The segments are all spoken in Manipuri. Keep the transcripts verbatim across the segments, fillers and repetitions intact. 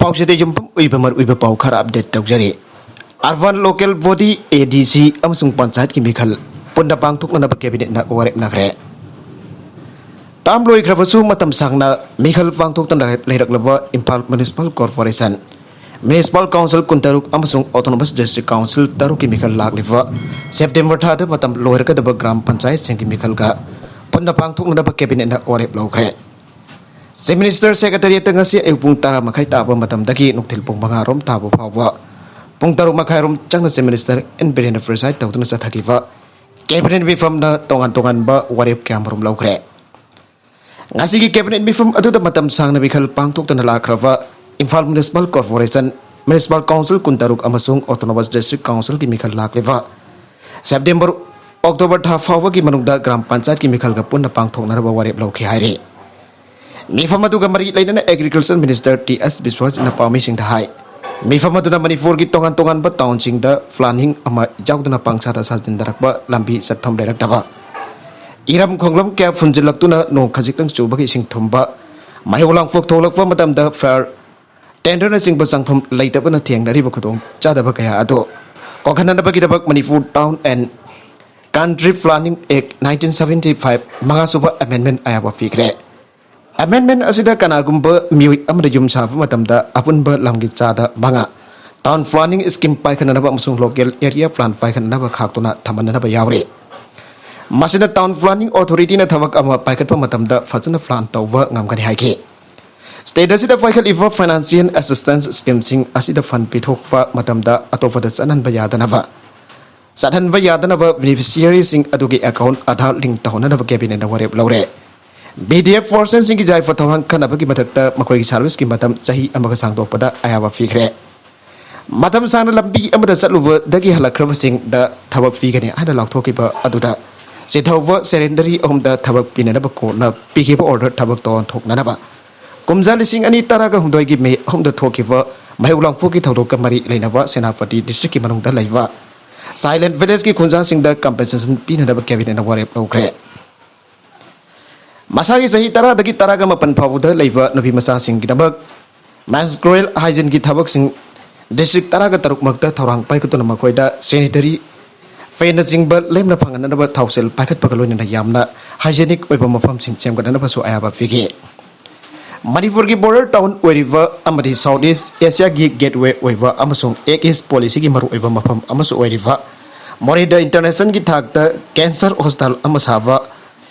ꯄꯥꯎꯁꯤꯗ ꯌꯨꯝꯐꯝ ꯑꯣꯏꯕ ꯃꯔꯨꯑꯣꯏꯕ ꯄꯥꯎ ꯈꯔ ꯑꯞꯗꯦꯠ ꯇꯧꯖꯔꯤ꯫ Urban Local Body, A D C, ꯑꯃꯁꯨꯡ ꯄꯟꯆꯥꯌꯠꯀꯤ ꯃꯤꯈꯜ ꯄꯨꯟꯅ ꯄꯥꯡꯊꯣꯛꯅꯅꯕ ꯀꯦꯕꯤꯅꯦꯠꯅ ꯋꯥꯔꯦꯞꯅꯈ꯭ꯔꯦ꯫ ꯇꯥꯝ ꯂꯣꯏꯈ꯭ꯔꯕꯁꯨ ꯃꯇꯝ ꯁꯥꯡꯅ ꯃꯤꯈꯜ ꯄꯥꯡꯊꯣꯛꯇꯅ ꯂꯩꯔꯛꯂꯕ Imphal municipal corporation, municipal council ꯀꯨꯟꯇꯔꯨꯛ ꯑꯃꯁꯨꯡ ꯑꯣꯇꯣꯅꯣꯃꯁ ꯗꯤꯁꯇ꯭ꯔꯤꯛ ꯀꯥꯎꯟꯁꯤꯜ ꯇꯔꯨꯛꯀꯤ ꯃꯤꯈꯜ ꯂꯥꯛꯂꯤꯕ ꯁꯦꯞꯇꯦꯝꯕꯔ ꯊꯥꯗ ꯃꯇꯝ ꯂꯣꯏꯔꯒꯗꯕ ꯒ꯭ꯔꯥꯝ ꯄꯟꯆꯥꯌꯠꯁꯤꯡꯒꯤ ꯃꯤꯈꯜꯒ ꯄꯨꯟꯅ ꯄꯥꯡꯊꯣꯛꯅꯅꯕ ꯀꯦꯕꯤꯅꯦꯠꯅ ꯋꯥꯔꯦꯞ ꯂꯧꯈ꯭ꯔꯦ꯫ ꯆꯤꯐ ꯃꯤꯅꯤꯁꯇꯔ ꯁꯦꯀ꯭ꯔꯦꯇꯔꯤꯌꯦꯠꯇ ꯉꯁꯤ ꯑꯌꯨꯛ ꯄꯨꯡ ꯇꯔꯥ ꯃꯈꯥꯏ ꯇꯥꯕ ꯃꯇꯝꯗꯒꯤ ꯅꯨꯡꯊꯤꯜ ꯄꯨꯡ ꯃꯉꯥ ꯔꯣꯝ ꯇꯥꯕ ꯐꯥꯎꯕ ꯄꯨꯡ ꯇꯔꯨꯛ ꯃꯈꯥꯏ ꯔꯣꯝ ꯆꯪꯅ ꯆꯤꯐ ꯃꯤꯅꯤꯁꯇꯔ ꯑꯦꯟ ꯕꯤꯔꯦꯟꯅ ꯄ꯭ꯔꯤꯁꯥꯏꯗ ꯇꯧꯗꯨꯅ ꯆꯠꯊꯈꯤꯕ ꯀꯦꯕꯤꯅꯦꯠ ꯃꯤꯐꯝꯗ ꯇꯣꯉꯥꯟ ꯇꯣꯉꯥꯟꯕ ꯋꯥꯔꯦꯞ ꯀꯌꯥꯃꯔꯨꯝ ꯂꯧꯈ꯭ꯔꯦ꯫ ꯉꯁꯤꯒꯤ ꯀꯦꯕꯤꯅꯦꯠ ꯃꯤꯐꯝ ꯑꯗꯨꯗ ꯃꯇꯝ ꯁꯥꯡꯅ ꯃꯤꯈꯜ ꯄꯥꯡꯊꯣꯛꯇꯅ ꯂꯥꯛꯈ꯭ꯔꯕ Imphal municipal corporation, municipal council ꯀꯨꯟꯇꯔꯨꯛ ꯑꯃꯁꯨꯡ ꯑꯣꯇꯣꯅꯣꯃꯁ ꯗꯤꯁꯇ꯭ꯔꯤꯛ ꯀꯥꯎꯟꯁꯤꯜꯒꯤ ꯃꯤꯈꯜ ꯂꯥꯛꯂꯤꯕ ꯁꯦꯞꯇꯦꯝꯕꯔ, ꯑꯣꯛꯇꯣꯕꯔ ꯊꯥ ꯐꯥꯎꯕꯒꯤ ꯃꯅꯨꯡꯗ ꯒ꯭ꯔꯥꯝ ꯄꯟꯆꯥꯌꯠꯀꯤ ꯃꯤꯈꯜꯒ ꯄꯨꯟꯅ ꯄꯥꯡꯊꯣꯛꯅꯅꯕ ꯋꯥꯔꯦꯞ ꯂꯧꯈꯤ ꯍꯥꯏꯔꯤ꯫ ꯃꯤꯐꯝ ꯑꯗꯨꯒ ꯃꯔꯤ ꯂꯩꯅꯅ ꯑꯦꯒ꯭ꯔꯤꯀꯜꯆꯔ ꯃꯤꯅꯤꯁꯇꯔ ꯇꯤ ꯑꯦꯁ ꯕꯤꯁ꯭ꯋꯥꯁꯅ ꯄꯥꯎꯃꯤꯁꯤꯡꯗ ꯍꯥꯏ, ꯃꯤꯐꯝ ꯑꯗꯨꯅ ꯃꯅꯤꯄꯨꯔꯒꯤ ꯇꯣꯉꯥꯟ ꯇꯣꯉꯥꯟꯕ ꯇꯥꯎꯟꯁꯤꯡꯗ ꯄ꯭ꯂꯥꯅꯤꯡ ꯑꯃ ꯌꯥꯎꯗꯅ ꯄꯪꯁꯥꯗ ꯁꯥꯖꯤꯟꯅꯔꯛꯄ ꯂꯝꯕꯤ ꯆꯠꯐꯝ ꯂꯩꯔꯛꯇꯕ, ꯏꯔꯝ ꯈꯣꯡꯂꯝ ꯀꯌꯥ ꯐꯨꯟꯖꯤꯜꯂꯛꯇꯨꯅ ꯅꯣꯡ ꯈꯖꯤꯛꯇꯪ ꯆꯨꯕꯒ ꯏꯁꯤꯡ ꯊꯨꯝꯕ, ꯃꯩꯍꯧ ꯂꯥꯡꯄꯣꯛ ꯊꯣꯛꯂꯛꯄ ꯃꯇꯝꯗ ꯐꯥꯌꯔ ꯇꯦꯟꯗꯔꯅꯆꯤꯡꯕ ꯆꯪꯐꯝ ꯂꯩꯇꯕꯅ ꯊꯦꯡꯅꯔꯤꯕ ꯈꯨꯗꯣꯡ ꯆꯥꯗꯕ ꯀꯌꯥ ꯑꯗꯨ ꯀꯣꯛꯍꯟꯅꯕꯒꯤꯗꯃꯛ Manipur town and country planning act nineteen seventy five ꯃꯉꯥꯁꯨꯕ ꯑꯃꯦꯟꯃꯦꯟ ꯑꯌꯥꯕ ꯄꯤꯈ꯭ꯔꯦ꯫ ꯑꯃꯦꯟꯃꯦꯟ ꯑꯁꯤꯗ ꯀꯅꯥꯒꯨꯝꯕ ꯃꯤꯑꯣꯏ ꯑꯃꯅ ꯌꯨꯝ ꯁꯥꯕ ꯃꯇꯝꯗ ꯑꯄꯨꯟꯕ ꯂꯝꯒꯤ ꯆꯥꯗ ꯃꯉꯥ ꯇꯥꯎꯟ ꯄ꯭ꯂꯥꯅꯤꯡ ꯁ꯭ꯀꯤꯝ ꯄꯥꯏꯈꯠꯅꯅꯕ ꯑꯃꯁꯨꯡ ꯂꯣꯀꯦꯜ ꯑꯦꯔꯤꯌꯥ ꯄ꯭ꯂꯥꯟ ꯄꯥꯏꯈꯠꯅꯅꯕ ꯈꯥꯛꯇꯨꯅ ꯊꯝꯍꯟꯅꯅꯕ ꯌꯥꯎꯔꯤ꯫ ꯃꯁꯤꯅ ꯇꯥꯎꯟ ꯄ꯭ꯂꯥꯅꯤꯡ ꯑꯣꯊꯣꯔꯤꯇꯤꯅ ꯊꯕꯛ ꯑꯃ ꯄꯥꯏꯈꯠꯄ ꯃꯇꯝꯗ ꯐꯖꯅ ꯄ꯭ꯂꯥꯟ ꯇꯧꯕ ꯉꯝꯒꯅꯤ ꯍꯥꯏꯈꯤ꯫ ꯁ꯭ꯇꯦꯠ ꯑꯁꯤꯗ ꯄꯥꯏꯈꯠꯂꯤꯕ ꯐꯥꯏꯅꯥꯟꯁꯤꯌꯦꯜ ꯑꯦꯁꯤꯁꯇꯦꯟꯁ ꯁ꯭ꯀꯤꯝꯁꯤꯡ ꯑꯁꯤꯗ ꯐꯟ ꯄꯤꯊꯣꯛꯄ ꯃꯇꯝꯗ ꯑꯇꯣꯞꯄꯗ ꯆꯠꯍꯟꯕ ꯌꯥꯗꯅꯕ, ꯆꯠꯍꯟꯕ ꯌꯥꯗꯅꯕ ꯕꯦꯅꯤꯐꯤꯁꯤꯌꯔꯤꯁꯤꯡ ꯑꯗꯨꯒꯤ ꯑꯦꯀꯥꯎꯟ ꯑꯥꯙꯥꯔ ꯂꯤꯡ ꯇꯧꯍꯟꯅꯅꯕ ꯀꯦꯕꯤꯅꯦꯠꯅ ꯋꯥꯔꯦꯞ ꯂꯧꯔꯦ꯫ ꯕꯤ ꯗꯤ ꯑꯦꯐ ꯐꯣꯔꯁꯟꯁꯤꯡꯒꯤ ꯌꯥꯏꯐ ꯊꯧꯔꯥꯡ ꯈꯟꯅꯕꯒꯤ ꯃꯊꯛꯇ ꯃꯈꯣꯏꯒꯤ ꯁꯥꯔꯚꯤꯁꯀꯤ ꯃꯇꯝ ꯆꯍꯤ ꯑꯃꯒ ꯁꯥꯡꯗꯣꯛꯄꯗ ꯑꯌꯥꯕ ꯄꯤꯈ꯭ꯔꯦ꯫ ꯃꯇꯝ ꯁꯥꯡꯅ ꯂꯝꯕꯤ ꯑꯃꯗ ꯆꯠꯂꯨꯕꯗꯒꯤ ꯍꯜꯂꯛꯈ꯭ꯔꯕꯁꯤꯡꯗ ꯊꯕꯛ ꯄꯤꯒꯅꯤ ꯍꯥꯏꯅ ꯂꯥꯎꯊꯣꯛꯈꯤꯕ ꯑꯗꯨꯗ ꯆꯤꯊꯧꯕ ꯁꯦꯔꯦꯟꯗꯔꯤ ꯑꯍꯨꯝꯗ ꯊꯕꯛ ꯄꯤꯅꯅꯕ ꯀꯣꯔꯠꯅ ꯄꯤꯈꯤꯕ ꯑꯣꯔꯗꯔ ꯊꯕꯛꯇ ꯑꯣꯟꯊꯣꯛꯅꯅꯕ ꯀꯨꯝꯖꯥ ꯂꯤꯁꯤꯡ ꯑꯅꯤ ꯇꯔꯥꯒ ꯍꯨꯝꯗꯣꯏꯒꯤ ꯃꯦ ꯑꯍꯨꯝꯗ ꯊꯣꯛꯈꯤꯕ ꯃꯍꯩ ꯂꯥꯡꯄꯣꯛꯀꯤ ꯊꯧꯗꯣꯛꯀ ꯃꯔꯤ ꯂꯩꯅꯕ ꯁꯦꯅꯥꯄꯇꯤ ꯗꯤꯁꯇ꯭ꯔꯤꯛꯀꯤ ꯃꯅꯨꯡꯗ ꯂꯩꯕ ꯁꯥꯏꯂꯦꯟ ꯚꯤꯂꯦꯖꯀꯤ ꯈꯨꯟꯖꯥꯁꯤꯡꯗ ꯀꯝꯄꯦꯟꯁꯦꯁꯟ ꯄꯤꯅꯅꯕ ꯀꯦꯕꯤꯅꯦꯠꯅ ꯋꯥꯔꯦꯞ ꯂꯧꯈ꯭ꯔꯦ꯫ ꯃꯁꯥꯒꯤ ꯆꯍꯤ ꯇꯔꯥꯗꯒꯤ ꯇꯔꯥꯒ ꯃꯥꯄꯟ ꯐꯥꯎꯕꯗ ꯂꯩꯕ ꯅꯨꯄꯤ ꯃꯆꯥꯁꯤꯡꯒꯤꯗꯃꯛ ꯃꯦꯟꯁꯇ꯭ꯔꯨꯑꯦꯜ ꯍꯥꯏꯖꯤꯟꯒꯤ ꯊꯕꯛꯁꯤꯡ ꯗꯤꯁꯇ꯭ꯔꯤꯛ ꯇꯔꯥꯒ ꯇꯔꯨꯛꯃꯛꯇ ꯊꯧꯔꯥꯡ ꯄꯥꯏꯈꯠꯇꯨꯅ ꯃꯈꯣꯏꯗ ꯁꯦꯅꯤꯇꯔꯤ ꯐꯦꯟꯅꯆꯤꯡꯕ ꯂꯦꯝꯅ ꯐꯪꯍꯟꯅꯕ ꯊꯧꯁꯤꯜ ꯄꯥꯏꯈꯠꯄꯒ ꯂꯣꯏꯅꯅ ꯌꯥꯝꯅ ꯍꯥꯏꯖꯤꯅꯤꯛ ꯑꯣꯏꯕ ꯃꯐꯝꯁꯤꯡ ꯁꯦꯝꯒꯠꯅꯅꯕꯁꯨ ꯑꯌꯥꯕ ꯄꯤꯈꯤ꯫ ꯃꯅꯤꯄꯨꯔꯒꯤ ꯕꯣꯔꯗꯔ ꯇꯥꯎꯟ ꯑꯣꯏꯔꯤꯕ ꯑꯃꯗꯤ ꯁꯥꯎꯠ ꯏꯁ ꯑꯦꯁꯤꯌꯥꯒꯤ ꯒꯦꯠꯋꯦ ꯑꯣꯏꯕ ꯑꯃꯁꯨꯡ ꯑꯦꯛ ꯏꯁ ꯄꯣꯂꯤꯁꯤꯒꯤ ꯃꯔꯨꯑꯣꯏꯕ ꯃꯐꯝ ꯑꯃꯁꯨ ꯑꯣꯏꯔꯤꯕ ꯃꯣꯔꯦꯗ ꯏꯟꯇꯔꯅꯦꯁꯅꯦꯜꯒꯤ ꯊꯥꯛꯇ ꯀꯦꯟꯁꯔ ꯍꯣꯁꯄꯤꯇꯥꯜ ꯑꯃ ꯁꯥꯕ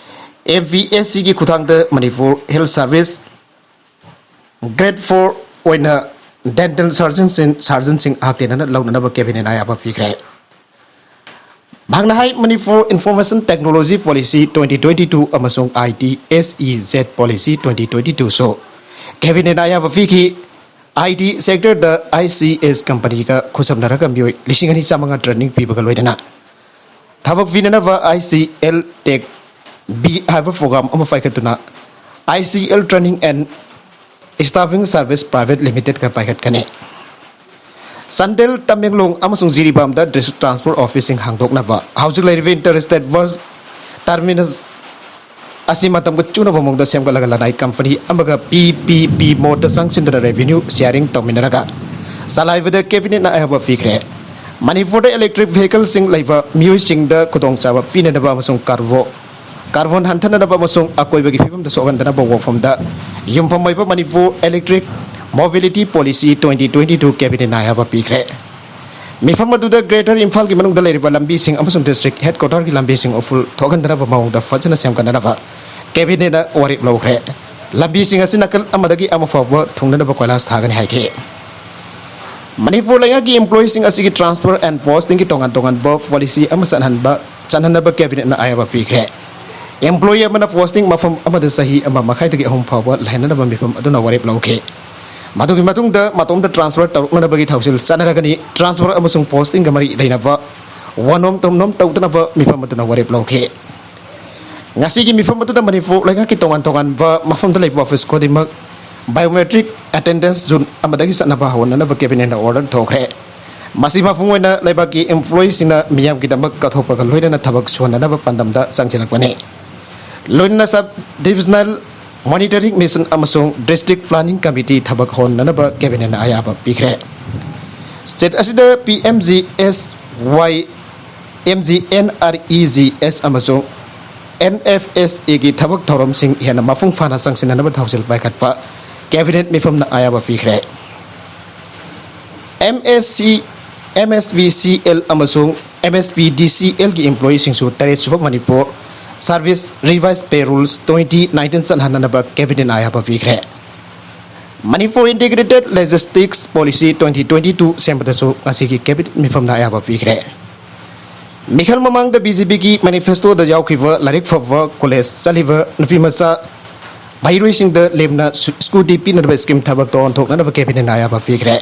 ꯑꯦꯝ ꯄꯤ ꯑꯦꯁ ꯁꯤꯒꯤ ꯈꯨꯠꯊꯥꯡꯗ Manipur health service grade four ꯑꯣꯏꯅ ꯗꯦꯟꯇꯦꯜ ꯁꯔꯖꯟꯁꯤꯡ ꯁꯔꯖꯟꯁꯤꯡ ꯍꯛꯊꯦꯡꯅꯅ ꯂꯧꯅꯅꯕ ꯀꯦꯕꯤꯅꯦꯠꯅ ꯑꯌꯥꯕ ꯄꯤꯈ꯭ꯔꯦ꯫ ꯃꯍꯥꯛꯅ ꯍꯥꯏ, Manipur information technology policy twenty twenty two ꯑꯃꯁꯨꯡ I T S E Z policy twenty twenty ꯇꯨꯁꯨ ꯀꯦꯕꯤꯅꯦꯠꯅ ꯑꯌꯥꯕ ꯄꯤꯈꯤ꯫ ꯑꯥꯏ ꯇꯤ ꯁꯦꯛꯇꯔꯗ ꯑꯥꯏ ꯁꯤ ꯑꯦꯁ ꯀꯝꯄꯅꯤꯒ ꯈꯨꯠꯁꯝꯅꯔꯒ ꯃꯤꯑꯣꯏ ꯂꯤꯁꯤꯡ ꯑꯅꯤ ꯆꯥꯃꯉꯥ ꯇ꯭ꯔꯦꯅꯤꯡ ꯄꯤꯕꯒ ꯂꯣꯏꯅꯅ ꯊꯕꯛ ꯄꯤꯅꯅꯕ I C L tech B ꯍꯥꯏꯕ ꯄ꯭ꯔꯣꯒ꯭ꯔꯥꯝ ꯑꯃ ꯄꯥꯏꯈꯠꯇꯨꯅ I C L training and staffing service private ꯂꯤꯃꯤꯇꯦꯗꯀ ꯄꯥꯏꯈꯠꯀꯅꯤ꯫ ꯆꯥꯟꯗꯦꯜ, ꯇꯃꯦꯡꯂꯣꯡ ꯑꯃꯁꯨꯡ ꯖꯤꯔꯤꯕꯥꯝꯗ ꯗꯤꯁꯇ꯭ꯔꯤꯛ ꯇ꯭ꯔꯥꯟꯁꯄꯣꯔꯠ ꯑꯣꯐꯤꯁꯁꯤꯡ ꯍꯥꯡꯗꯣꯛꯅꯕ ꯍꯧꯖꯤꯛ ꯂꯩꯔꯤꯕ ꯏꯟꯇꯔ ꯁ꯭ꯇꯦꯠ ꯕꯁ ꯇꯔꯃꯤꯅꯁ ꯑꯁꯤ ꯃꯇꯝꯒ ꯆꯨꯅꯕ ꯃꯑꯣꯡꯗ ꯁꯦꯝꯒꯠꯂꯒ ꯂꯅꯥꯏ ꯀꯝꯄꯅꯤ ꯑꯃꯒ ꯄꯤ ꯄꯤ ꯄꯤ ꯃꯣꯠꯇ ꯆꯪꯁꯤꯟꯗꯨꯅ ꯔꯦꯚꯤꯅ꯭ꯌꯨ ꯁꯤꯌꯥꯔꯤꯡ ꯇꯧꯃꯤꯟꯅꯔꯒ ꯆꯂꯥꯏꯕꯗ ꯀꯦꯕꯤꯅꯦꯠꯅ ꯑꯌꯥꯕ ꯄꯤꯈ꯭ꯔꯦ꯫ ꯃꯅꯤꯄꯨꯔꯗ ꯏꯂꯦꯛꯇ꯭ꯔꯤꯛ ꯚꯦꯍꯤꯀꯜꯁꯤꯡ ꯂꯩꯕ ꯃꯤꯑꯣꯏꯁꯤꯡꯗ ꯈꯨꯗꯣꯡꯆꯥꯕ ꯄꯤꯅꯅꯕ ꯑꯃꯁꯨꯡ ꯀꯥꯔꯕꯣ ꯀꯥꯔꯕꯣꯟ ꯍꯟꯊꯅꯅꯕ ꯑꯃꯁꯨꯡ ꯑꯀꯣꯏꯕꯒꯤ ꯐꯤꯕꯝꯗ ꯁꯣꯛꯍꯟꯗꯅꯕ ꯋꯥꯐꯝꯗ ꯌꯨꯝꯐꯝ ꯑꯣꯏꯕ Manipur electric mobility policy twenty twenty two ꯀꯦꯕꯤꯅꯦꯠꯅ ꯑꯌꯥꯕ ꯄꯤꯈ꯭ꯔꯦ꯫ ꯃꯤꯐꯝ ꯑꯗꯨꯗ ꯒ꯭ꯔꯦꯇꯔ ꯏꯝꯐꯥꯜꯒꯤ ꯃꯅꯨꯡꯗ ꯂꯩꯔꯤꯕ ꯂꯝꯕꯤꯁꯤꯡ ꯑꯃꯁꯨꯡ ꯗꯤꯁꯇ꯭ꯔꯤꯛ ꯍꯦꯗꯀ꯭ꯋꯥꯇꯔꯒꯤ ꯂꯝꯕꯤꯁꯤꯡ ꯎꯐꯨꯜ ꯊꯣꯛꯍꯟꯗꯅꯕ ꯃꯑꯣꯡꯗ ꯐꯖꯅ ꯁꯦꯝꯒꯠꯅꯅꯕ ꯀꯦꯕꯤꯅꯦꯠꯅ ꯋꯥꯔꯦꯞ ꯂꯧꯈ꯭ꯔꯦ꯫ ꯂꯝꯕꯤꯁꯤꯡ ꯑꯁꯤ ꯅꯥꯀꯜ ꯑꯃꯗꯒꯤ ꯑꯃ ꯐꯥꯎꯕ ꯊꯨꯡꯅꯅꯕ ꯀꯣꯏꯂꯥꯁ ꯊꯥꯒꯅꯤ ꯍꯥꯏꯈꯤ꯫ ꯃꯅꯤꯄꯨꯔ ꯂꯩꯉꯥꯛꯀꯤ ꯏꯝꯄ꯭ꯂꯣꯌꯤꯁꯤꯡ ꯑꯁꯤꯒꯤ ꯇ꯭ꯔꯥꯟꯁꯐꯔ ꯑꯦꯟ ꯄꯣꯁꯇꯤꯡꯒꯤ ꯇꯣꯉꯥꯟ ꯇꯣꯉꯥꯟꯕ ꯄꯣꯂꯤꯁꯤ ꯑꯃ ꯆꯠꯍꯟꯕ ꯆꯠꯍꯟꯅꯕ ꯀꯦꯕꯤꯅꯦꯠꯅ ꯑꯌꯥꯕ ꯄꯤꯈ꯭ꯔꯦ꯫ ꯏꯝꯄ꯭ꯂꯣꯌꯤ ꯑꯃꯅ ꯄꯣꯁꯇꯤꯡ ꯃꯐꯝ ꯑꯃꯗ ꯆꯍꯤ ꯑꯃ ꯃꯈꯥꯏꯗꯒꯤ ꯑꯍꯨꯝ ꯐꯥꯎꯕ ꯂꯩꯍꯟꯅꯅꯕ ꯃꯤꯐꯝ ꯑꯗꯨꯅ ꯋꯥꯔꯦꯞ ꯂꯧꯈꯤ꯫ ꯃꯗꯨꯒꯤ ꯃꯇꯨꯡꯗ ꯃꯇꯣꯝꯇ ꯇ꯭ꯔꯥꯟꯁꯐꯔ ꯇꯧꯔꯛꯅꯅꯕꯒꯤ ꯊꯧꯁꯤꯜ ꯆꯠꯅꯔꯒꯅꯤ꯫ ꯇ꯭ꯔꯥꯟꯁꯐꯔ ꯑꯃꯁꯨꯡ ꯄꯣꯁꯇꯤꯡꯒ ꯃꯔꯤ ꯂꯩꯅꯕ ꯋꯥꯅꯣꯝ ꯇꯧꯅꯣꯝ ꯇꯧꯗꯅꯕ ꯃꯤꯐꯝ ꯑꯗꯨꯅ ꯋꯥꯔꯦꯞ ꯂꯧꯈꯤ꯫ ꯉꯁꯤꯒꯤ ꯃꯤꯐꯝ ꯑꯗꯨꯗ ꯃꯅꯤꯄꯨꯔ ꯂꯩꯉꯥꯛꯀꯤ ꯇꯣꯉꯥꯟ ꯇꯣꯉꯥꯟꯕ ꯃꯐꯝꯗ ꯂꯩꯕ ꯑꯣꯐꯤꯁ ꯈꯨꯗꯤꯡꯃꯛ ꯕꯥꯏꯑꯣꯃꯦꯇ꯭ꯔꯤꯛ ꯑꯦꯇꯦꯟꯗꯦꯟꯁ ꯖꯣꯟ ꯑꯃꯗꯒꯤ ꯆꯠꯅꯕ ꯍꯧꯍꯟꯅꯅꯕ ꯀꯦꯕꯤꯅꯦꯠꯅ ꯑꯣꯔꯗꯔ ꯊꯣꯛꯈ꯭ꯔꯦ꯫ ꯃꯁꯤ ꯃꯄꯨꯡ ꯑꯣꯏꯅ ꯂꯩꯕꯥꯛꯀꯤ ꯏꯝꯄ꯭ꯂꯣꯌꯤꯁꯤꯡꯅ ꯃꯤꯌꯥꯝꯒꯤꯗꯃꯛ ꯀꯠꯊꯣꯛꯄꯒ ꯂꯣꯏꯅꯅ ꯊꯕꯛ ꯁꯨꯍꯟꯅꯅꯕ ꯄꯥꯟꯗꯝꯗ ꯆꯪꯁꯤꯜꯂꯛꯄꯅꯤ꯫ ꯂꯣꯏꯅꯅ ꯁꯕ ꯗꯤꯕꯤꯖꯅꯦꯜ Monitoring Mission ꯑꯃꯁꯨꯡ District Planning Committee ꯊꯕꯛ ꯍꯧꯍꯟꯅꯅꯕ Cabinet ꯅ ꯑꯌꯥꯕ ꯄꯤꯈ꯭ꯔꯦ꯫ State ꯑꯁꯤꯗ P M G S Y, M G N R E G S ꯑꯃꯁꯨꯡ N F S A ꯒꯤ ꯊꯕꯛ ꯊꯧꯔꯝꯁꯤꯡ ꯍꯦꯟꯅ ꯃꯄꯨꯡ ꯐꯥꯅ ꯆꯪꯁꯤꯟꯅꯅꯕ ꯊꯧꯁꯤꯜ ꯄꯥꯏꯈꯠꯄ Cabinet ꯃꯤꯐꯝꯅ ꯑꯌꯥꯕ ꯄꯤꯈ꯭ꯔꯦ꯫ M S C, M S V C L ꯑꯃꯁꯨꯡ M S P D C L ꯒꯤ employee ꯁꯤꯡꯁꯨ ꯇꯔꯦꯠ ꯁꯨꯕ Manipur Service Revised Pay Rules twenty nineteen ꯆꯠꯍꯟꯅꯅꯕ Cabinet ꯅ ꯑꯌꯥꯕ ꯄꯤꯈ꯭ꯔꯦ꯫ Manipur Integrated Logistics Policy twenty twenty-two ꯁꯦꯝꯕꯗꯁꯨ ꯉꯁꯤꯒꯤ Cabinet ꯃꯤꯐꯝꯅ ꯑꯌꯥꯕ ꯄꯤꯈ꯭ꯔꯦ꯫ ꯃꯤꯈꯜ ꯃꯃꯥꯡꯗ B J P ꯒꯤ manifesto ꯗ ꯌꯥꯎꯈꯤꯕ ꯂꯥꯏꯔꯤꯛ ꯐꯕ college ꯆꯠꯂꯤꯕ ꯅꯨꯄꯤ ꯃꯆꯥ ꯃꯍꯩꯔꯣꯏꯁꯤꯡꯗ ꯂꯦꯝꯅ ꯁꯨ-, scooty ꯄꯤꯅꯅꯕ scheme ꯊꯕꯛ ꯊꯧꯔꯝ ꯊꯣꯛꯅꯅꯕ Cabinet ꯅ ꯑꯌꯥꯕ ꯄꯤꯈ꯭ꯔꯦ꯫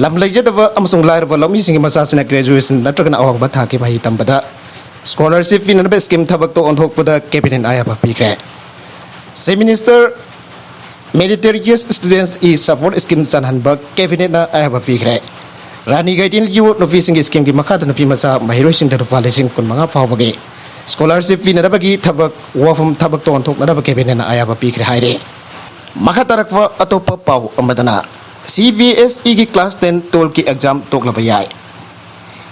ꯂꯝ ꯂꯩꯖꯗꯕ ꯑꯃꯁꯨꯡ ꯂꯥꯏꯔꯕ ꯂꯧꯃꯤꯁꯤꯡꯒꯤ ꯃꯆꯥꯁꯤꯡꯅ graduation ꯅꯠꯇ꯭ꯔꯒꯅ ꯑꯋꯥꯡꯕ ꯊꯥꯛꯀꯤ ꯃꯍꯩ ꯇꯝꯕꯗ scholarship ꯄꯤꯅꯅꯕ scheme ꯊꯕꯛꯇ ꯑꯣꯟꯊꯣꯛꯄꯗ Cabinet ꯅ ꯑꯌꯥꯕ ꯄꯤꯈ꯭ꯔꯦ꯫ Chief Minister Meritorious Students E Support Scheme ꯆꯜꯍꯟꯕ Cabinet ꯅ ꯑꯌꯥꯕ ꯄꯤꯈ꯭ꯔꯦ꯫ ꯔꯥꯅꯤ ꯒꯥꯏꯗꯤꯟꯂꯤꯌꯨ ꯅꯨꯄꯤꯁꯤꯡꯒꯤ scheme ꯒꯤ ꯃꯈꯥꯗ ꯅꯨꯄꯤ ꯃꯆꯥ ꯃꯍꯩꯔꯣꯏꯁꯤꯡꯗ ꯂꯨꯄꯥ ꯂꯤꯁꯤꯡ ꯀꯨꯟꯃꯉꯥ ꯐꯥꯎꯕꯒꯤ scholarship ꯄꯤꯅꯅꯕꯒꯤ ꯊꯕꯛ ꯋꯥꯐꯝ ꯊꯕꯛꯇ ꯑꯣꯟꯊꯣꯛꯅꯅꯕ Cabinet ꯅ ꯑꯌꯥꯕ ꯄꯤꯈ꯭ꯔꯦ ꯍꯥꯏꯔꯦ꯫ ꯃꯈꯥ ꯇꯥꯔꯛꯄ ꯑꯇꯣꯞꯄ ꯄꯥꯎ ꯑꯃꯗꯅ, C B S E ꯒꯤ class ten, twelve ꯀꯤ exam ꯇꯣꯛꯂꯕ ꯌꯥꯏ꯫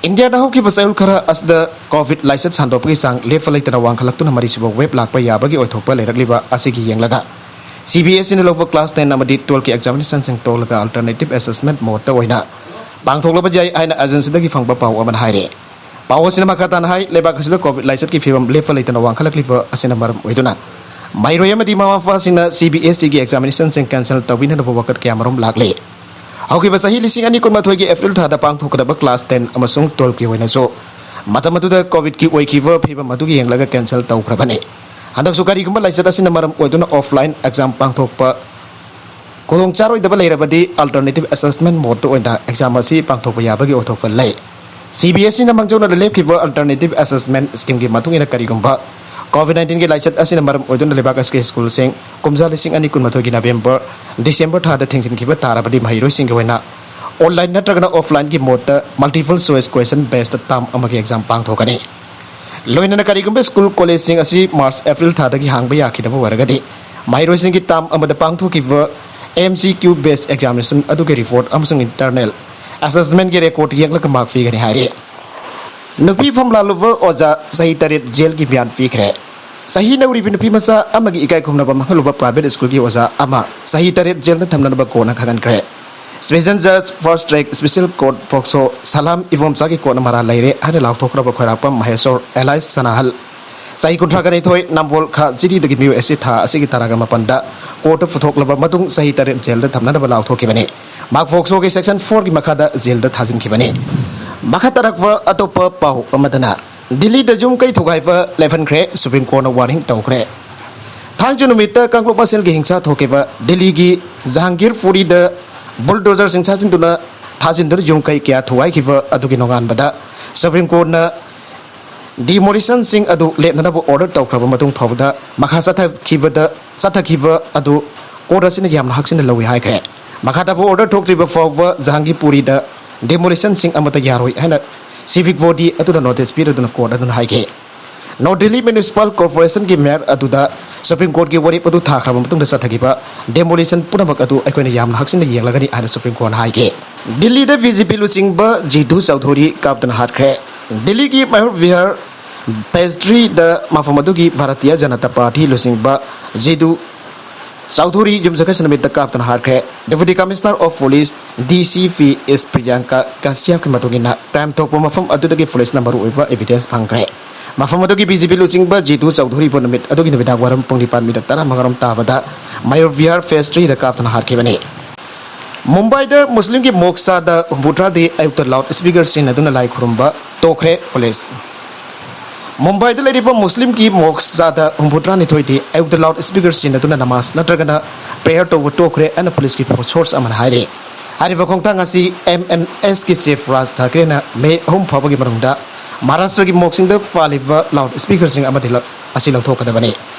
ꯏꯟꯗꯤꯌꯥꯗ ꯍꯧꯈꯤꯕ ꯆꯌꯣꯜ ꯈꯔ ꯑꯁꯤꯗ COVID ꯂꯥꯏꯆꯠ ꯁꯟꯗꯣꯛꯄꯒꯤ ꯆꯥꯡ ꯂꯦꯞꯄ ꯂꯩꯇꯅ ꯋꯥꯡꯈꯠꯂꯛꯇꯨꯅ ꯃꯔꯤꯁꯨꯕ wave ꯂꯥꯛꯄ ꯌꯥꯕꯒꯤ ꯑꯣꯏꯊꯣꯛꯄ ꯂꯩꯔꯛꯂꯤꯕ ꯑꯁꯤꯒꯤ ꯌꯦꯡꯂꯒ, C B S E ꯅ ꯂꯧꯕ class ten ꯑꯃꯗꯤ twelve ꯀꯤ examination ꯁꯤꯡ ꯇꯣꯛꯂꯒ alternative assessment mode ꯇ ꯑꯣꯏꯅ ꯄꯥꯡꯊꯣꯛꯂꯕ ꯌꯥꯏ ꯍꯥꯏꯅ agency ꯗꯒꯤ ꯐꯪꯕ ꯄꯥꯎ ꯑꯃꯅ ꯍꯥꯏꯔꯤ꯫ ꯄꯥꯎ ꯑꯁꯤꯅ ꯃꯈꯥ ꯇꯥꯅ ꯍꯥꯏ, ꯂꯩꯕꯥꯛ ꯑꯁꯤꯗ COVID ꯂꯥꯏꯆꯠꯀꯤ ꯐꯤꯕꯝ ꯂꯦꯞꯄ ꯂꯩꯇꯅ ꯋꯥꯡꯈꯠꯂꯛꯂꯤꯕ ꯑꯁꯤꯅ ꯃꯔꯝ ꯑꯣꯏꯗꯨꯅ ꯃꯍꯩꯔꯣꯏ ꯑꯃꯗꯤ ꯃꯃꯥ ꯃꯄꯥꯁꯤꯡꯅ C B S E ꯒꯤ examination ꯁꯤꯡ cancel ꯇꯧꯕꯤꯅꯅꯕ ꯋꯥꯀꯠ ꯀꯌꯥꯃꯔꯨꯝ ꯂꯥꯛꯂꯤ꯫ ꯍꯧꯈꯤꯕ ꯆꯍꯤ ꯂꯤꯁꯤꯡ ꯑꯅꯤ ꯀꯨꯟꯃꯥꯊꯣꯏꯒꯤ April ꯊꯥꯗ ꯄꯥꯡꯊꯣꯛꯀꯗꯕ class ten ꯑꯃꯁꯨꯡ twelve ꯀꯤ ꯑꯣꯏꯅꯁꯨ ꯃꯇꯝ ꯑꯗꯨꯗ COVID ꯀꯤ ꯑꯣꯏꯈꯤꯕ ꯐꯤꯕꯝ ꯑꯗꯨꯒꯤ ꯌꯦꯡꯂꯒ cancel ꯇꯧꯈ꯭ꯔꯕꯅꯤ꯫ ꯍꯟꯗꯛꯁꯨ ꯀꯔꯤꯒꯨꯝꯕ ꯂꯥꯏꯆꯠ ꯑꯁꯤꯅ ꯃꯔꯝ ꯑꯣꯏꯗꯨꯅ offline exam ꯄꯥꯡꯊꯣꯛꯄ ꯈꯨꯗꯣꯡ ꯆꯥꯔꯣꯏꯗꯕ ꯂꯩꯔꯕꯗꯤ alternative assessment mode ꯇ ꯑꯣꯏꯅ exam ꯑꯁꯤ ꯄꯥꯡꯊꯣꯛꯄ ꯌꯥꯕꯒꯤ ꯑꯣꯏꯊꯣꯛꯄ ꯂꯩ꯫ C B S E ꯅ ꯃꯥꯡꯖꯧꯅꯅ ꯂꯦꯞꯈꯤꯕ alternative assessment scheme ꯒꯤ ꯃꯇꯨꯡ ꯏꯟꯅ, ꯀꯔꯤꯒꯨꯝꯕ COVID nineteen ꯒꯤ ꯂꯥꯏꯆꯠ ꯑꯁꯤꯅ ꯃꯔꯝ ꯑꯣꯏꯗꯨꯅ ꯂꯩꯕꯥꯛ ꯑꯁꯤꯒꯤ school ꯁꯤꯡ ꯀꯨꯝꯖꯥ ꯂꯤꯁꯤꯡ ꯑꯅꯤ ꯀꯨꯟꯃꯥꯊꯣꯏꯒꯤ November, December ꯊꯥꯗ ꯊꯤꯡꯖꯤꯟꯈꯤꯕ ꯇꯥꯔꯕꯗꯤ, ꯃꯍꯩꯔꯣꯏꯁꯤꯡꯒꯤ ꯑꯣꯏꯅ online ꯅꯠꯇ꯭ꯔꯒꯅ offline ꯒꯤ mode ꯇ multiple choice question based term ꯑꯃꯒꯤ exam ꯄꯥꯡꯊꯣꯛꯀꯅꯤ꯫ ꯂꯣꯏꯅꯅ ꯀꯔꯤꯒꯨꯝꯕ school college ꯁꯤꯡ ꯑꯁꯤ March, April ꯊꯥꯗꯒꯤ ꯍꯥꯡꯕ ꯌꯥꯈꯤꯗꯕ ꯑꯣꯏꯔꯒꯗꯤ, ꯃꯍꯩꯔꯣꯏꯁꯤꯡꯒꯤ ꯇꯥꯝ ꯑꯃꯗ ꯄꯥꯡꯊꯣꯛꯈꯤꯕ ꯑꯦꯝ ꯁꯤ ꯀ꯭ꯌꯨ ꯕꯦꯁ ꯑꯦꯛꯖꯥꯃꯤꯅꯦꯁꯟ ꯑꯗꯨꯒꯤ ꯔꯤꯄꯣꯔꯠ ꯑꯃꯁꯨꯡ ꯏꯟꯇꯔꯅꯦꯜ ꯑꯦꯁꯦꯁꯃꯦꯟꯒꯤ ꯔꯦꯀꯣꯔꯗ ꯌꯦꯡꯂꯒ ꯃꯥꯔꯛ ꯄꯤꯒꯅꯤ ꯍꯥꯏꯔꯤ꯫ ꯅꯨꯄꯤ ꯐꯝ ꯂꯥꯛꯂꯨꯕ ꯑꯣꯖꯥ ꯆꯍꯤ ꯇꯔꯦꯠ ꯖꯦꯜꯒꯤ ꯕ꯭ꯌꯥꯟ ꯄꯤꯈ꯭ꯔꯦ꯫ ꯆꯍꯤ ꯅꯧꯔꯤꯕꯤ ꯅꯨꯄꯤ ꯃꯆꯥ ꯑꯃꯒꯤ ꯏꯀꯥꯏ ꯈꯨꯝꯅꯕ ꯃꯥꯡꯍꯜꯂꯨꯕ ꯄ꯭ꯔꯥꯏꯚꯦꯠ ꯁ꯭ꯀꯨꯜꯒꯤ ꯑꯣꯖꯥ ꯑꯃ ꯆꯍꯤ ꯇꯔꯦꯠ ꯖꯦꯜꯗ ꯊꯝꯅꯅꯕ ꯀꯣꯔꯠꯅ ꯈꯪꯍꯟꯈ꯭ꯔꯦ꯫ Special ꯖꯖ first track special court ꯐꯣꯛꯁꯣ ꯁꯂꯥꯝ ꯏꯕꯣꯝꯆꯥꯒꯤ ꯀꯣꯔꯠꯅ ꯃꯔꯥꯜ ꯂꯩꯔꯦ ꯍꯥꯏꯅ ꯂꯥꯎꯊꯣꯛꯈ꯭ꯔꯕ ꯈ꯭ꯋꯥꯏꯔꯥꯛꯄꯝ ꯃꯍꯦꯁꯣꯔ ꯑꯦꯂꯥꯏꯁ ꯁꯅꯥꯍꯜ, ꯆꯍꯤ ꯀꯨꯟꯊ꯭ꯔꯥ ꯒ ꯅꯤꯊꯣꯏ, ꯅꯝꯕꯣꯜ ꯈꯥ ꯖꯤꯔꯤꯗꯒꯤ ꯃꯤꯑꯣꯏ ꯑꯁꯤ ꯊꯥ ꯑꯁꯤꯒꯤ ꯇꯔꯥꯒ ꯃꯥꯄꯟꯗ ꯀꯣꯔꯠꯇ ꯄꯨꯊꯣꯛꯂꯕ ꯃꯇꯨꯡ ꯆꯍꯤ ꯇꯔꯦꯠ ꯖꯦꯜꯗ ꯊꯝꯅꯅꯕ ꯂꯥꯎꯊꯣꯛꯈꯤꯕꯅꯤ꯫ ꯃꯥꯔꯛ ꯐꯣꯛꯁꯣꯒꯤ ꯁꯦꯛꯁꯟ ꯐꯣꯔꯒꯤ ꯃꯈꯥꯗ ꯖꯦꯜꯗ ꯊꯥꯖꯤꯟꯈꯤꯕꯅꯤ꯫ ꯃꯈꯥ ꯇꯥꯔꯛꯄ ꯑꯇꯣꯞꯄ ꯄꯥꯎ ꯑꯃꯗꯅ, ꯗꯤꯜꯂꯤꯗ ꯌꯨꯝ ꯀꯩ ꯊꯨꯒꯥꯏꯕ ꯂꯦꯞꯍꯟꯈ꯭ꯔꯦ, ꯁꯨꯄ꯭ꯔꯤꯝ ꯀꯣꯔꯠꯅ ꯋꯥꯔꯅꯤꯡ ꯇꯧꯈ꯭ꯔꯦ꯫ ꯊꯥꯡꯖ ꯅꯨꯃꯤꯠꯇ ꯀꯥꯡꯂꯨꯞ ꯃꯁꯦꯜꯒꯤ ꯍꯤꯡꯁꯥ ꯊꯣꯛꯈꯤꯕ ꯗꯤꯜꯂꯤꯒꯤ ꯖꯍꯥꯡꯒꯤꯔꯄꯨꯔꯤꯗ ꯕꯨꯜꯗꯣꯖꯔꯁꯤꯡ ꯊꯥꯖꯤꯟꯗꯨꯅ, ꯊꯥꯖꯤꯟꯗꯨꯅ ꯌꯨꯝ ꯀꯩ ꯀꯌꯥ ꯊꯨꯒꯥꯏꯈꯤꯕ ꯑꯗꯨꯒꯤ ꯅꯣꯡꯉꯥꯟꯕꯗ ꯁꯨꯄ꯭ꯔꯤꯝ ꯀꯣꯔꯠꯅ ꯗꯤꯃꯣꯂꯤꯁꯟꯁꯤꯡ ꯑꯗꯨ ꯂꯦꯞꯅꯅꯕ ꯑꯣꯔꯗꯔ ꯇꯧꯈ꯭ꯔꯕ ꯃꯇꯨꯡ ꯐꯥꯎꯕꯗ ꯃꯈꯥ ꯆꯠꯊꯈꯤꯕꯗ, ꯆꯠꯊꯈꯤꯕ ꯑꯗꯨ ꯀꯣꯔꯠ ꯑꯁꯤꯅ ꯌꯥꯝꯅ ꯍꯛꯆꯤꯟꯅ ꯂꯧꯏ ꯍꯥꯏꯈ꯭ꯔꯦ꯫ ꯃꯈꯥ ꯇꯥꯕ ꯑꯣꯔꯗꯔ ꯊꯣꯛꯇ꯭ꯔꯤꯕ ꯐꯥꯎꯕ ꯖꯍꯥꯡꯒꯤꯔꯄꯨꯔꯤꯗ ꯗꯤꯃꯣꯂꯤꯁꯟꯁꯤꯡ ꯑꯃꯠꯇ ꯌꯥꯔꯣꯏ ꯍꯥꯏꯅ ꯁꯤꯚꯤꯛ ꯕꯣꯗꯤ ꯑꯗꯨꯅ ꯅꯣꯇꯤꯁ ꯄꯤꯔꯗꯨꯅ ꯀꯣꯔꯠ ꯑꯗꯨꯅ ꯍꯥꯏꯈꯤ꯫ ꯅꯣ ꯗꯤꯜꯂꯤ ꯃ꯭ꯌꯨꯅꯤꯁꯤꯄꯥꯜ ꯀꯣꯔꯄꯣꯔꯦꯁꯟꯒꯤ ꯃꯦꯌꯔ ꯑꯗꯨꯗ ꯁꯨꯄ꯭ꯔꯤꯝ ꯀꯣꯔꯠꯀꯤ ꯋꯥꯔꯦꯞ ꯑꯗꯨ ꯊꯥꯈ꯭ꯔꯕ ꯃꯇꯨꯡꯗ ꯆꯠꯊꯈꯤꯕ ꯗꯦꯃꯣꯂꯤꯁꯟ ꯄꯨꯝꯅꯃꯛ ꯑꯗꯨ ꯑꯩꯈꯣꯏꯅ ꯌꯥꯝꯅ ꯍꯛꯆꯤꯟꯅ ꯌꯦꯡꯂꯒꯅꯤ ꯍꯥꯏꯅ ꯁꯨꯄ꯭ꯔꯤꯝ ꯀꯣꯔꯠꯅ ꯍꯥꯏꯈꯤ꯫ ꯗꯤꯜꯂꯤꯗ ꯕꯤ ꯖꯦ ꯄꯤ ꯂꯨꯆꯤꯡꯕ ꯖꯤꯗꯨ ꯆꯧꯙꯨꯔꯤ ꯀꯥꯞꯇꯨꯅ ꯍꯥꯠꯈ꯭ꯔꯦ꯫ ꯗꯤꯜꯂꯤꯒꯤ ꯃꯌꯨꯔ ꯚꯤꯍꯥꯔ ꯄꯦꯁꯇ꯭ꯔꯤꯗ ꯃꯐꯝ ꯑꯗꯨꯒꯤ ꯚꯥꯔꯇꯤꯌꯥ ꯖꯅꯇꯥ ꯄꯥꯔꯇꯤ ꯂꯨꯆꯤꯡꯕ ꯖꯤꯗꯨ ꯆꯧꯙꯨꯔꯤ ꯌꯨꯝꯁꯀꯩꯁ ꯅꯨꯃꯤꯠꯇ ꯀꯥꯞꯇꯨꯅ ꯍꯥꯠꯈ꯭ꯔꯦ꯫ Deputy Commissioner of Police, D C P, S Priyanka ꯀꯥꯁ꯭ꯌꯞꯀꯤ ꯃꯇꯨꯡ ꯏꯟꯅ, ꯀ꯭ꯔꯥꯏꯝ ꯊꯣꯛꯄ ꯃꯐꯝ ꯑꯗꯨꯗꯒꯤ ꯄꯨꯂꯤꯁꯅ ꯃꯔꯨꯑꯣꯏꯕ ꯏꯚꯤꯗꯦꯟꯁ ꯐꯪꯈ꯭ꯔꯦ꯫ ꯃꯐꯝ ꯑꯗꯨꯒꯤ ꯕꯤ ꯖꯦ ꯄꯤ ꯂꯨꯆꯤꯡꯕ ꯖꯤꯗꯨ ꯆꯧꯙꯨꯔꯤꯕꯨ ꯅꯨꯃꯤꯠ ꯑꯗꯨꯒꯤ ꯅꯨꯃꯤꯗꯥꯡ ꯋꯥꯏꯔꯝ ꯄꯨꯡ ꯅꯤꯄꯥꯟ ꯃꯤꯅꯠ ꯇꯔꯥꯃꯉꯥ ꯔꯣꯝ ꯇꯥꯕꯗ ꯃꯌꯨꯔ ꯚꯤꯍꯥꯔ ꯐꯦꯁ ꯊ꯭ꯔꯤꯗ ꯀꯥꯞꯇꯨꯅ ꯍꯥꯠꯈꯤꯕꯅꯤ꯫ ꯃꯨꯝꯕꯥꯏꯗ ꯃꯨꯁꯂꯤꯝꯒꯤ ꯃꯣꯛ ꯆꯥꯗ ꯍꯨꯝꯐꯨꯇꯔꯥꯗꯤ ꯑꯌꯨꯛꯇ ꯂꯥꯎꯗ ꯁ꯭ꯄꯤꯀꯔ ꯁꯤꯖꯤꯟꯅꯗꯨꯅ ꯂꯥꯏ ꯈꯨꯔꯨꯝꯕ ꯇꯣꯛꯈ꯭ꯔꯦ ꯄꯨꯂꯤꯁ꯫ ꯃꯨꯝꯕꯥꯏꯗ ꯂꯩꯔꯤꯕ ꯃꯨꯁꯂꯤꯝꯒꯤ ꯃꯣꯛ ꯆꯥꯗ ꯍꯨꯝꯐꯨꯇꯔꯥꯅꯤꯊꯣꯏꯗꯤ ꯑꯌꯨꯛꯇ ꯂꯥꯎꯗ ꯁ꯭ꯄꯤꯀꯔ ꯁꯤꯖꯤꯟꯅꯗꯨꯅ ꯅꯃꯥꯖ ꯅꯠꯇ꯭ꯔꯒꯅ ꯄ꯭ꯔꯦꯌꯔ ꯇꯧꯕ ꯇꯣꯛꯈ꯭ꯔꯦ ꯍꯥꯏꯅ ꯄꯨꯂꯤꯁꯀꯤ ꯁꯣꯔꯁ ꯑꯃꯅ ꯍꯥꯏꯔꯤ꯫ ꯍꯥꯏꯔꯤꯕ ꯈꯣꯡꯊꯥꯡ ꯑꯁꯤ ꯑꯦꯝ ꯑꯦꯟ ꯑꯦꯁꯀꯤ ꯆꯤꯐ ꯔꯥꯖ ꯊꯥꯀ꯭ꯔꯦꯅ ꯃꯦ ꯑꯍꯨꯝ ꯐꯥꯎꯕꯒꯤ ꯃꯅꯨꯡꯗ ꯃꯍꯥꯔꯥꯁꯇ꯭ꯔꯒꯤ ꯃꯣꯛꯁꯤꯡꯗ ꯄꯥꯜꯂꯤꯕ ꯂꯥꯎꯗ ꯁ꯭ꯄꯤꯀꯔꯁꯤꯡ ꯑꯃꯗꯤ ꯂ-, ꯑꯁꯤ ꯂꯧꯊꯣꯛꯀꯗꯕꯅꯤ꯫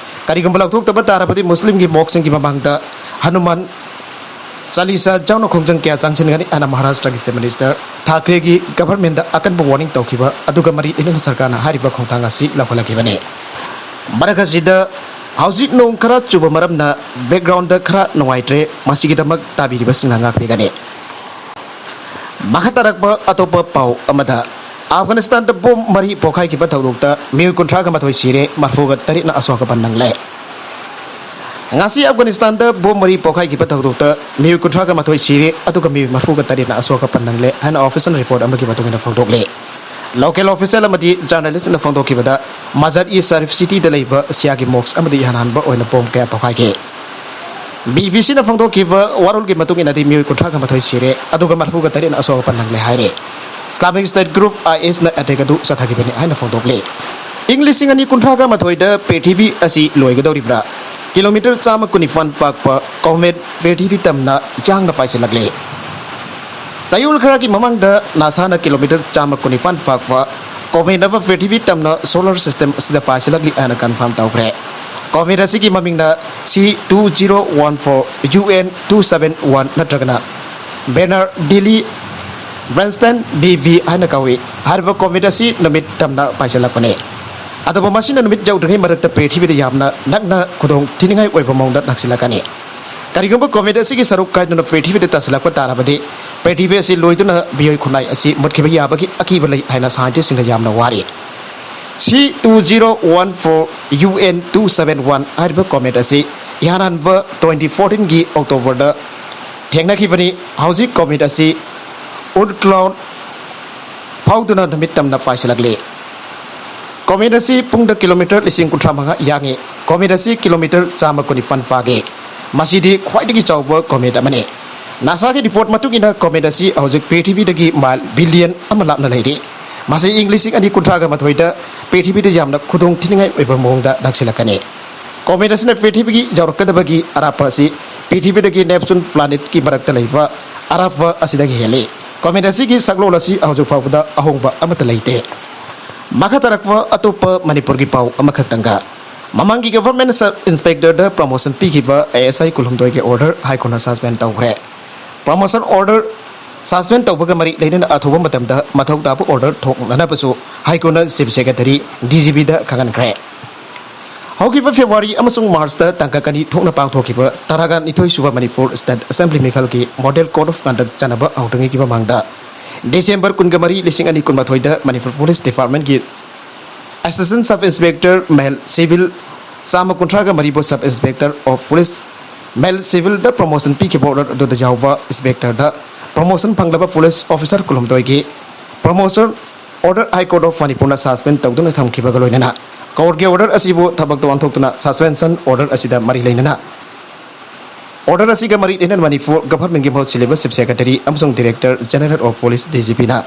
ꯀꯔꯤꯒꯨꯝꯕ ꯂꯧꯊꯣꯛꯇꯕ ꯇꯥꯔꯕꯗꯤ ꯃꯨꯁꯂꯤꯝꯒꯤ ꯃꯣꯛꯁꯤꯡꯒꯤ ꯃꯃꯥꯡꯗ ꯍꯅꯨꯃꯥꯟ ꯆꯥꯂꯤꯁꯥ ꯌꯥꯎꯅ ꯈꯣꯡꯖꯪ ꯀꯌꯥ ꯆꯪꯁꯤꯟꯒꯅꯤ ꯍꯥꯏꯅ ꯃꯍꯥꯔꯥꯁꯇ꯭ꯔꯒꯤ ꯆꯤꯐ ꯃꯤꯅꯤꯁꯇꯔ ꯊꯥꯀ꯭ꯔꯦꯒꯤ ꯒꯚꯔꯟꯃꯦꯟꯗ ꯑꯀꯟꯕ ꯋꯥꯔꯅꯤꯡ ꯇꯧꯈꯤꯕ ꯑꯗꯨꯒ ꯃꯔꯤ ꯂꯩꯅꯅ ꯁꯔꯀꯥꯔꯅ ꯍꯥꯏꯔꯤꯕ ꯈꯣꯡꯊꯥꯡ ꯑꯁꯤ ꯂꯧꯈꯠꯂꯛꯈꯤꯕꯅꯤ꯫ ꯃꯔꯛ ꯑꯁꯤꯗ ꯍꯧꯖꯤꯛ ꯅꯣꯡ ꯈꯔ ꯆꯨꯕ ꯃꯔꯝꯅ background ꯈꯔ ꯅꯨꯡꯉꯥꯏꯇ꯭ꯔꯦ, ꯃꯁꯤꯒꯤꯗꯃꯛ ꯇꯥꯕꯤꯔꯤꯕꯁꯤꯡꯅ ꯉꯥꯛꯄꯤꯒꯅꯤ꯫ ꯃꯈꯥ ꯇꯥꯔꯛꯄ ꯑꯇꯣꯞꯄ ꯄꯥꯎ ꯑꯃꯗ, ꯑꯐꯒꯥꯅꯤꯁꯇꯥꯟꯗ ꯕꯣꯝ ꯃꯔꯤ ꯄꯣꯈꯥꯏꯈꯤꯕ ꯊꯧꯗꯣꯛꯇ ꯃꯤꯑꯣꯏ ꯀꯨꯟꯊ꯭ꯔꯥꯒ ꯃꯥꯊꯣꯏ ꯁꯤꯔꯦ, ꯃꯔꯐꯨꯒ ꯇꯔꯦꯠꯅ ꯑꯁꯣꯛ ꯑꯄꯟ ꯅꯪꯂꯦ꯫ ꯉꯁꯤ ꯑꯐꯒꯥꯅꯤꯁꯇꯥꯟꯗ ꯕꯣꯝ ꯃꯔꯤ ꯄꯣꯈꯥꯏꯈꯤꯕ ꯊꯧꯗꯣꯛꯇ ꯃꯤꯑꯣꯏ ꯀꯨꯟꯊ꯭ꯔꯥꯒ ꯃꯥꯊꯣꯏ ꯁꯤꯔꯦ, ꯑꯗꯨꯒ ꯃꯤꯑꯣꯏ ꯃꯔꯐꯨꯒ ꯇꯔꯦꯠꯅ ꯑꯁꯣꯛ ꯑꯄꯟ ꯅꯪꯂꯦ ꯍꯥꯏꯅ official report ꯑꯃꯒꯤ ꯃꯇꯨꯡ ꯏꯟꯅ ꯐꯣꯡꯗꯣꯛꯂꯦ꯫ Local official ꯑꯃꯗꯤ journalistꯅ ꯐꯣꯡꯗꯣꯛꯈꯤꯕꯗ, ꯃꯖꯥꯔ-ꯏ ꯁꯔꯤꯐ cityꯗ ꯂꯩꯕ ꯁꯤꯌꯥꯒꯤ mosque ꯑꯃꯗ ꯏꯍꯥꯟ ꯍꯥꯟꯕ ꯑꯣꯏꯅ ꯕꯣꯝ ꯀꯌꯥ ꯄꯣꯈꯥꯏꯈꯤ꯫ BBCꯅ ꯐꯣꯡꯗꯣꯛꯈꯤꯕ ꯋꯥꯔꯣꯜꯒꯤ ꯃꯇꯨꯡ ꯏꯟꯅꯗꯤ, ꯃꯤꯑꯣꯏ ꯀꯨꯟꯊ꯭ꯔꯥꯒ ꯃꯥꯊꯣꯏ ꯁꯤꯔꯦ, ꯑꯗꯨꯒ ꯃꯔꯐꯨꯒ ꯇꯔꯦꯠꯅ ꯑꯁꯣꯛ ꯑꯄꯟ ꯅꯪꯂꯦ ꯍꯥꯏꯔꯦ꯫ Islamic State group, ISꯅ attack ꯑꯗꯨ ꯆꯠꯊꯈꯤꯕꯅꯤ ꯍꯥꯏꯅ ꯐꯣꯡꯗꯣꯛꯂꯤ꯫ ꯏꯪ ꯂꯤꯁꯤꯡ ꯑꯅꯤ ꯀꯨꯟꯊ꯭ꯔꯥꯒ ꯃꯥꯊꯣꯏꯗ ꯄ꯭ꯔꯤꯊꯤꯕꯤ ꯑꯁꯤ ꯂꯣꯏꯒꯗꯧꯔꯤꯕ꯭ꯔꯥ? Kilometre ꯆꯥꯝꯃ ꯀꯨꯟꯅꯤꯄꯥꯟ ꯄꯥꯛꯄ comet ꯄ꯭ꯔꯤꯊꯤꯕꯤ ꯇꯝꯅ ꯌꯥꯡꯅ ꯄꯥꯏꯁꯤꯜꯂꯛꯂꯤ꯫ ꯆꯌꯣꯜ ꯈꯔꯒꯤ ꯃꯃꯥꯡꯗ NASAꯅ kilometre ꯆꯥꯝꯃ ꯀꯨꯟꯅꯤꯄꯥꯟ ꯄꯥꯛꯄ comet ꯑꯃ ꯄ꯭ꯔꯤꯊꯤꯕꯤ ꯇꯝꯅ solar system ꯑꯁꯤꯗ ꯄꯥꯏꯁꯤꯜꯂꯛꯂꯤ ꯍꯥꯏꯅ confirm ꯇꯧꯈ꯭ꯔꯦ꯫ Comet ꯑꯁꯤꯒꯤ ꯃꯃꯤꯡꯅ C two zero one four U N two seven one ꯅꯠꯇ꯭ꯔꯒꯅ Bernardini Weinstein B V ꯍꯥꯏꯅ ꯀꯧꯏ꯫ ꯍꯥꯏꯔꯤꯕ comet ꯑꯁꯤ ꯅꯨꯃꯤꯠ ꯇꯝꯅ ꯄꯥꯏꯁꯤꯜꯂꯛꯄꯅꯤ꯫ ꯑꯗꯨꯕꯨ ꯃꯁꯤꯅ ꯅꯨꯃꯤꯠ ꯌꯧꯗ꯭ꯔꯤꯉꯩ ꯃꯔꯛꯇ ꯄ꯭ꯔꯤꯊꯤꯕꯤꯗ ꯌꯥꯝꯅ ꯅꯛꯅ ꯈꯨꯗꯣꯡ ꯊꯤꯅꯤꯡꯉꯥꯏ ꯑꯣꯏꯕ ꯃꯑꯣꯡꯗ ꯅꯛꯁꯤꯜꯂꯛꯀꯅꯤ꯫ ꯀꯔꯤꯒꯨꯝꯕ comet ꯑꯁꯤꯒꯤ ꯁꯔꯨꯛ ꯀꯥꯏꯗꯨꯅ ꯄ꯭ꯔꯤꯊꯤꯕꯤꯗ ꯇꯥꯁꯤꯜꯂꯛꯄ ꯇꯥꯔꯕꯗꯤ, ꯄ꯭ꯔꯤꯊꯤꯕꯤ ꯑꯁꯤ ꯂꯣꯏꯗꯨꯅ ꯃꯤꯑꯣꯏ ꯈꯨꯟꯅꯥꯏ ꯑꯁꯤ ꯃꯨꯠꯈꯤꯕ ꯌꯥꯕꯒꯤ ꯑꯀꯤꯕ ꯂꯩ ꯍꯥꯏꯅ scientistꯁꯤꯡꯅ ꯌꯥꯝꯅ ꯋꯥꯔꯤ꯫ C two zero one four U N two seven one ꯍꯥꯏꯔꯤꯕ comet ꯑꯁꯤ ꯏꯍꯥꯟ ꯍꯥꯟꯕ twenty fourteenꯒꯤ Octoberꯗ ꯊꯦꯡꯅꯈꯤꯕꯅꯤ꯫ ꯍꯧꯖꯤꯛ comet ꯑꯁꯤ Oort cloud ꯐꯥꯎꯗꯨꯅ ꯅꯨꯃꯤꯠ ꯇꯝꯅ ꯄꯥꯏꯁꯤꯜꯂꯛꯂꯤ꯫ Comet ꯑꯁꯤ ꯄꯨꯡꯗ kilometre ꯂꯤꯁꯤꯡ ꯀꯨꯟꯊ꯭ꯔꯥ ꯃꯉꯥ ꯌꯥꯡꯏ꯫ Comet ꯑꯁꯤ kilometre ꯆꯥꯝꯃ ꯀꯨꯟꯅꯤꯄꯥꯟ ꯄꯥꯛꯏ꯫ ꯃꯁꯤꯗꯤ ꯈ꯭ꯋꯥꯏꯗꯒꯤ ꯆꯥꯎꯕ comet ꯑꯃꯅꯤ꯫ NASAꯒꯤ report ꯃꯇꯨꯡ ꯏꯟꯅ, comet ꯑꯁꯤ ꯍꯧꯖꯤꯛ ꯄ꯭ꯔꯤꯊꯤꯕꯤꯗꯒꯤ mile billion ꯑꯃ ꯂꯥꯞꯅ ꯂꯩꯔꯤ꯫ ꯃꯁꯤ ꯏꯪ ꯂꯤꯁꯤꯡ ꯑꯅꯤ ꯀꯨꯟꯊ꯭ꯔꯥꯒ ꯃꯥꯊꯣꯏꯗ ꯄ꯭ꯔꯤꯊꯤꯕꯤꯗ ꯌꯥꯝꯅ ꯈꯨꯗꯣꯡ ꯊꯤꯅꯤꯡꯉꯥꯏ ꯑꯣꯏꯕ ꯃꯑꯣꯡꯗ ꯅꯛꯁꯤꯜꯂꯛꯀꯅꯤ꯫ Comet ꯑꯁꯤꯅ ꯄ꯭ꯔꯤꯊꯤꯕꯤꯒꯤ ꯌꯧꯔꯛꯀꯗꯕꯒꯤ ꯑꯔꯥꯞꯄ ꯑꯁꯤ ꯄ꯭ꯔꯤꯊꯤꯕꯤꯗꯒꯤ Neptune planetꯀꯤ ꯃꯔꯛꯇ ꯂꯩꯕ ꯑꯔꯥꯞꯄ ꯑꯁꯤꯗꯒꯤ ꯍꯦꯜꯂꯤ꯫ Comet ꯑꯁꯤꯒꯤ ꯁꯛꯂꯣꯟ ꯑꯁꯤ ꯍꯧꯖꯤꯛ ꯐꯥꯎꯕꯗ ꯑꯍꯣꯡꯕ ꯑꯃꯠꯇ ꯂꯩꯇꯦ꯫ ꯃꯈꯥ ꯇꯥꯔꯛꯄ ꯑꯇꯣꯞꯄ ꯃꯅꯤꯄꯨꯔꯒꯤ ꯄꯥꯎ ꯑꯃꯈꯛꯇꯪꯒ, ꯃꯃꯥꯡꯒꯤ government sub inspectorꯗ promotion ꯄꯤꯈꯤꯕ ASI ꯀꯨꯟꯍꯨꯝꯗꯣꯏꯒꯤ order High Courtꯅ suspend ꯇꯧꯈ꯭ꯔꯦ꯫ Promotion order suspend ꯇꯧꯕꯒ ꯃꯔꯤ ꯂꯩꯅꯅ ꯑꯊꯨꯕ ꯃꯇꯝꯗ ꯃꯊꯧ ꯇꯥꯕ order ꯊꯣꯛꯅꯅꯕꯁꯨ High Courtꯅ Chief Secretary, DGPꯗ ꯈꯪꯍꯟꯈ꯭ꯔꯦ꯫ ꯍꯧꯈꯤꯕ February ꯑꯃꯁꯨꯡ Marchꯇ ꯇꯥꯡꯀꯛ ꯑꯅꯤ ꯊꯣꯛꯅ ꯄꯥꯡꯊꯣꯛꯈꯤꯕ ꯇꯔꯥꯒ ꯅꯤꯊꯣꯏ ꯁꯨꯕ Manipur State Assembly ꯃꯤꯈꯜꯒꯤ Model Code of Conduct ꯆꯠꯅꯕ ꯍꯧꯗ꯭ꯔꯤꯉꯩꯒꯤ ꯃꯃꯥꯡꯗ, December ꯀꯨꯟꯒ ꯃꯔꯤ, ꯂꯤꯁꯤꯡ ꯑꯅꯤ ꯀꯨꯟꯃꯥꯊꯣꯏꯗ Manipur Police Departmentꯀꯤ Assistant Sub Inspector Male Civil ꯆꯥꯝꯃ ꯀꯨꯟꯊ꯭ꯔꯥꯒ ꯃꯔꯤꯕꯨ Sub Inspector of Police Male Civilꯗ promotion ꯄꯤꯈꯤꯕ order ꯑꯗꯨꯗ ꯌꯥꯎꯕ Inspectorꯗ promotion ꯐꯪꯂꯕ police officer ꯀꯨꯟꯍꯨꯝꯗꯣꯏꯒꯤ promotion order High Court of Manipurꯅ suspend ꯇꯧꯗꯨꯅ ꯊꯝꯈꯤꯕꯒ ꯂꯣꯏꯅꯅ, courtꯀꯤ order ꯑꯁꯤꯕꯨ ꯊꯕꯛꯇ ꯑꯣꯟꯊꯣꯛꯇꯨꯅ suspension order ꯑꯁꯤꯗ ꯃꯔꯤ ꯂꯩꯅꯅ, order ꯑꯁꯤꯒ ꯃꯔꯤ ꯂꯩꯅꯅ Manipur Governmentꯀꯤ ꯃꯍꯨꯠ ꯁꯤꯜꯂꯤꯕ Chief Secretary ꯑꯃꯁꯨꯡ Director General of Police, DGPꯅ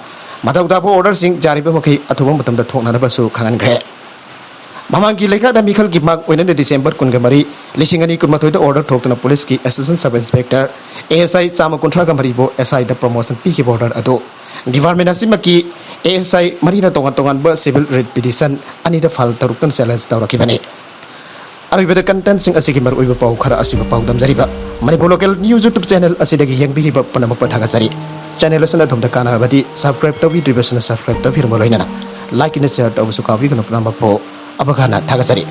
ꯃꯊꯧ ꯇꯥꯕ orderꯁꯤꯡ ꯌꯥꯔꯤꯕ ꯃꯈꯩ ꯑꯊꯨꯕ ꯃꯇꯝꯗ ꯊꯣꯛꯅꯅꯕꯁꯨ ꯈꯪꯍꯟꯈ꯭ꯔꯦ꯫ ꯃꯃꯥꯡꯒꯤ ꯂꯩꯈꯥꯗ ꯃꯤꯈꯜꯒꯤ ꯃꯥꯡ ꯑꯣꯏꯅꯅ December ꯀꯨꯟꯒ ꯃꯔꯤ, ꯂꯤꯁꯤꯡ ꯑꯅꯤ ꯀꯨꯟꯃꯥꯊꯣꯏꯗ order ꯊꯣꯛꯇꯨꯅ policeꯀꯤ Assistant Sub Inspector, ASI ꯆꯥꯝꯃ ꯀꯨꯟꯊ꯭ꯔꯥꯒ ꯃꯔꯤꯕꯨ SIꯗ promotion ꯄꯤꯈꯤꯕ order ꯑꯗꯨ department ꯑꯁꯤꯃꯛꯀꯤ ASI ꯃꯔꯤꯅ ꯇꯣꯉꯥꯟ ꯇꯣꯉꯥꯟꯕ civil writ petition ꯑꯅꯤꯗ file ꯇꯧꯔꯛꯇꯨꯅ challenge ꯇꯧꯔꯛꯈꯤꯕꯅꯤ꯫ ꯑꯔꯣꯏꯕꯗ contentꯁꯤꯡ ꯑꯁꯤꯒꯤ ꯃꯔꯨꯑꯣꯏꯕ ꯄꯥꯎ ꯈꯔ ꯑꯁꯤꯕꯨ ꯄꯥꯎꯗꯝꯖꯔꯤꯕ Manipur Local News YouTube channel ꯑꯁꯤꯗꯒꯤ ꯌꯦꯡꯕꯤꯔꯤꯕ ꯄꯨꯝꯅꯃꯛꯄꯨ ꯊꯥꯒꯠꯆꯔꯤ꯫ Channel ꯑꯁꯤꯅ ꯑꯗꯣꯝꯗ ꯀꯥꯟꯅꯔꯕꯗꯤ subscribe ꯇꯧꯕꯤꯗ꯭ꯔꯤꯕꯁꯤꯅ subscribe ꯇꯧꯕꯤꯔꯝꯕ ꯂꯣꯏꯅꯅ like ꯑꯃꯗꯤ share ꯇꯧꯕꯁꯨ ꯀꯥꯎꯕꯤꯒꯅꯨ꯫ ꯄꯨꯝꯅꯃꯛꯄꯨ ꯑꯃꯨꯛ ꯍꯟꯅ ꯊꯥꯒꯠꯆꯔꯤ꯫